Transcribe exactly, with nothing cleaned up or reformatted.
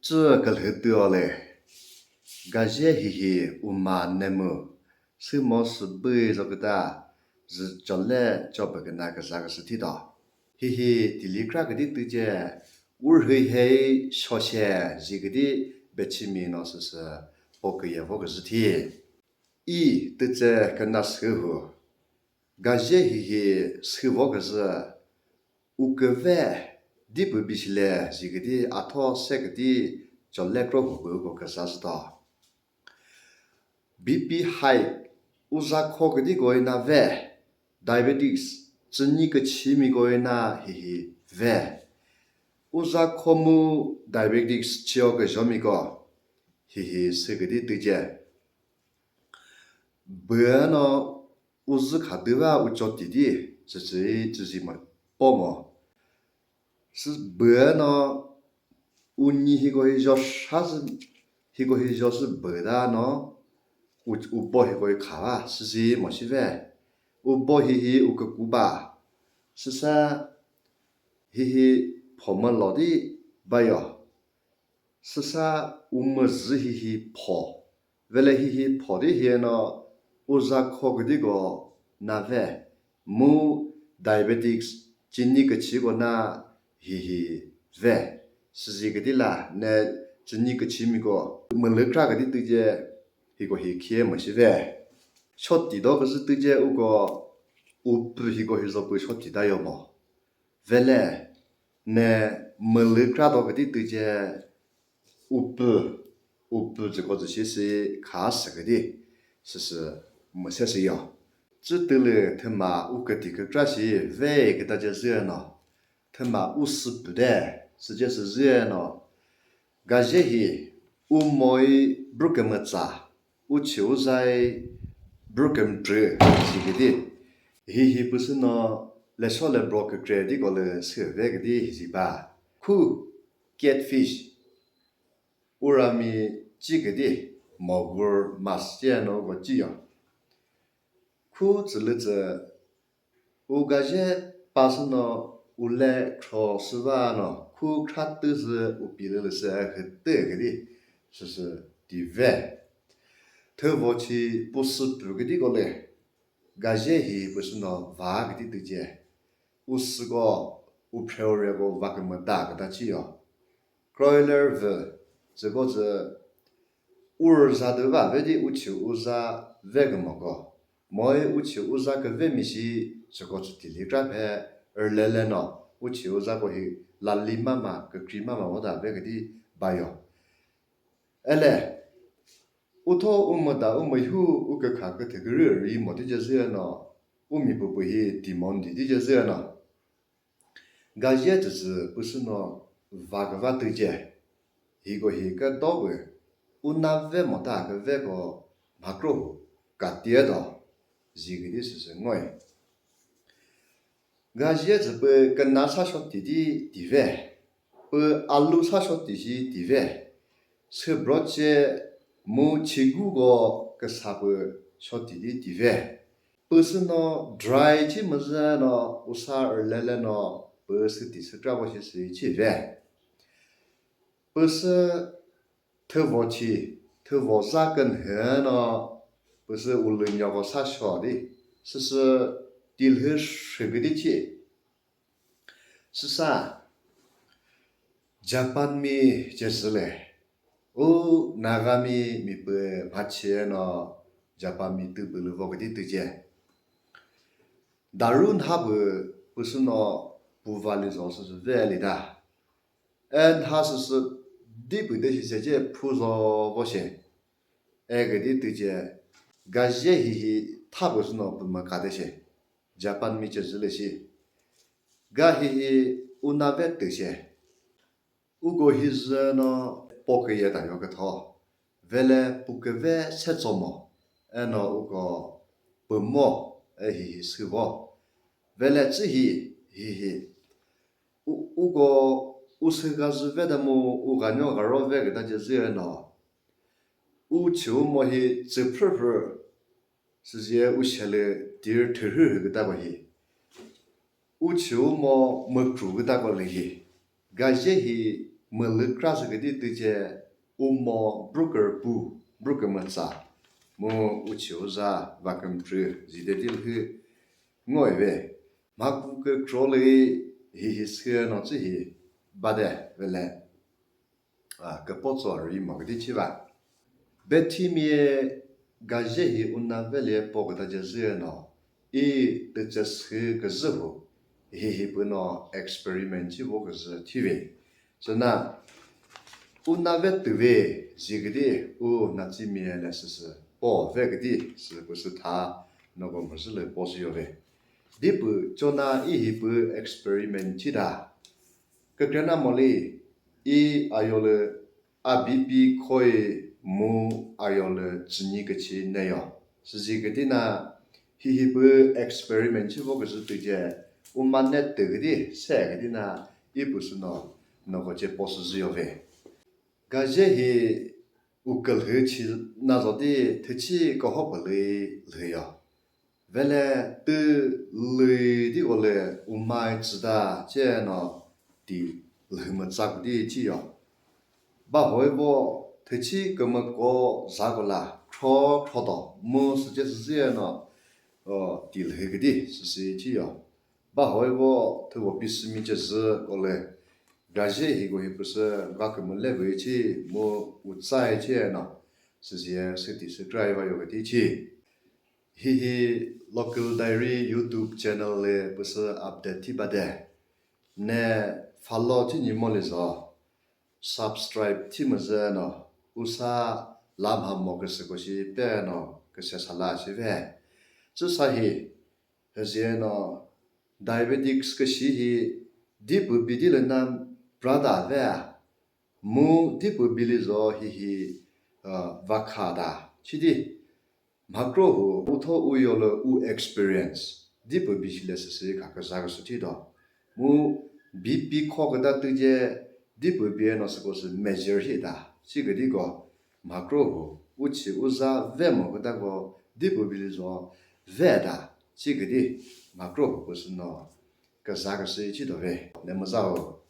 Chü külhü tüo le, gazhe hihi uma nemu, sümo sübüi zoküta, zü chole chopü küna küza küsü thito. Hihi tili kra küdi tüce, urhüi hei shoshe zi küdi bechimi no süsü po küye vo küzü thi. I tüce küna sühu. Gazhe hihi süvo küzü, u küve dipü bishile zi küdi atho se küdi chole kro hupü ko küza züto. B P high, uza kho küdi koina ve, diabetics, chünyi küchimi koina hihi ve. Uza kho mu diabetics chio küzhomi ko, hihi sü küdi tüce. Bü no uzü khadüva ucho tidi, tsütsüi tsüzi ma pomo. Sü bü no unyi hiko hi jo shazü, hiko hi jo sü bü da no, u-, ubo hiko hi khava, süzi mo shive. Ubo hihi u kükuba. Süsa hihi phomülo di bayo. Süsa umüzü hihi pho. Vele hihi pho di hieno uza kho küdi ko na ve. Mu diabetics chini küchi ko na hihi ve. Süzi küdi la ne chini küchimi ko mülü kra küdi tüce hiko hi khie mo shive. Shoti do küzü tüce uko upü hiko hi zopü shoti da yo mo. Vele ne mülü kra do küdi tüce upü, upü züko zü shi si kha sü küdi, süsü müse sü yo. Chü tülü thüma u küti kükra shi ve küta ce züno, thüma u süpü de, süce sü züno, gazhe hi u moi brükümütsa, u chü u zai brükümtrü zi küdi. Hihi püsü no lesho le bro kükre di ko lü sü ve küdi hizi ba. Khu catfish, urami chi küdi, magur mas ce no ko chi yo. Khu tsülütsü u gazhe pasü no u le khro süva no khu khra tüzü u pilülü sü hütü küdi süsü ti ve. Thüvo chi pusü pü küdi ko le gazhe hi püsü no va küdi tüce. U süko u phreo reko va kümüta küta chi yo. Kroiler vü, züko zü ur za dü va ve di u chü u za ve kümoko. Moi u chü u za küve mi shi züko zü tili kra phe rülele no u chü u za ko hi lali mama, kükri mama vo da ve küdi bayo. Ele, utho u müta u mühu u kükha küthü kürü ri mo di ce züno, u mi püpü hi demon di di ce züno. Gazhe tsütsü püsü no va küva tüce, hiko hi kü do pü, u na ve mota küve ko mhakro hu ka tie do, zi küdi süsü ngoi. Gazhe tsü pü küna sa shoti di tive, pü alu sa shoti shi tive, sü broche mu chigu ko küsa pü shoti di tive. Püsü no dry chi müzü no usa rülele no püsü ti sü kra vo shi sü chi ve. Püsü thüvo chi, thüvo za künhü no püsü ulü nyoko sa sho di, süsü tilhü shü küdi chi. Süsa Japan mi cezü le, u Nagami mi pü mhache no Japan mi tübülü vo küdi tüce. Daru nha pü püsü no puva li zo süsü ve li ta. E nha süsü di pü de shi sece phu zo vo she. E küdi tüce gazhe hihi tha püsü no pü mü ka de she. Japan mi cezü le shi. Ga hihi u na ve tü she. Uko hi zü no po küye ta yo kütho. Vele pu küve se tso mo. Eno uko pü mo e hihi sü vo. Vele tsü hi hihi. U-, uko u sü ga zü ve de mu u ga nyo ga ro ve küta ce zü eno. U chü u mo hi tsü phrü phrü. Süzie u shelü tir thürhü hü küta ko hi. U chü u mo mükru küta ko lü hi. Gazhe hi mülü kra sü küdi tüce umo broker pu, broker mütsa, mu uchi uza va kümtrü zide di lhü ngoi ve. Mha ku kükro lü hihi sü no tsü hi bade vele. A, küpotso rüi mo küdi chiva. Bethimie gaje hi una velie po küta jezü no, i tüche sü küzü hu, hihi pü no experiment chi vo küzü thive. Süna, una ve tüve zi küdi, u natsimie le süsü, po ve küdi, sü pü sü tha, noko müzü lü po sü yo ve. Di pü chona i hi pü experiment chi da. Kükrenamoli, i ayolü a B P khoi mu ayolü chünyi küchi neyo. Süzi küdi na hihi pü experiment chi vo küzü tüce, uma net tü küdi se küdi na i pü sü no, noko che po süzü yo ve. Gaje hi u külhü chi na zo di thüchi küho pü lü lhü yo. Vele tü lüi di ko lü umai tsüda che no ti lhü mütsa küdi chi yo. Ba hoi vo thüchi kümüko za ko la thro thro do mu sü che sü zi no, o, ti lhü küdi sü sü chi yo. Ba hoi vo thüvo pi sü mi che zü ko lü gaje hi ko hi pü sü ga kümü le vü chi mu u tsai che no sü zi sü ti sü try va yo küdi chi. Hihi Local Diary YouTube channel lü püsü update thi bade. Ne follow thi nyi mo lü zo. Subscribe thi müzü no usa lamha mo küsü ko shi pe no küse sala shi ve. Tsü sa hi, hüzüe no diabetics küshi hi dipü bidi lü na brother ve. Mu dipü bili zo hihi, uh, vakha da. Chidi, mhakro hu, utho u yolü u experience. Dipü bishile süsü kha küza küsü thi do. Mu B P kho küta tüce, dipü bie no süko sü measure hi da. Chi küdi ko, mhakro hu, uchi uza ve mo küta ko, dipü bili zo ve da. Chi küdi, mhakro hu püsü no, küza küsü chi do ve. Ne müza o.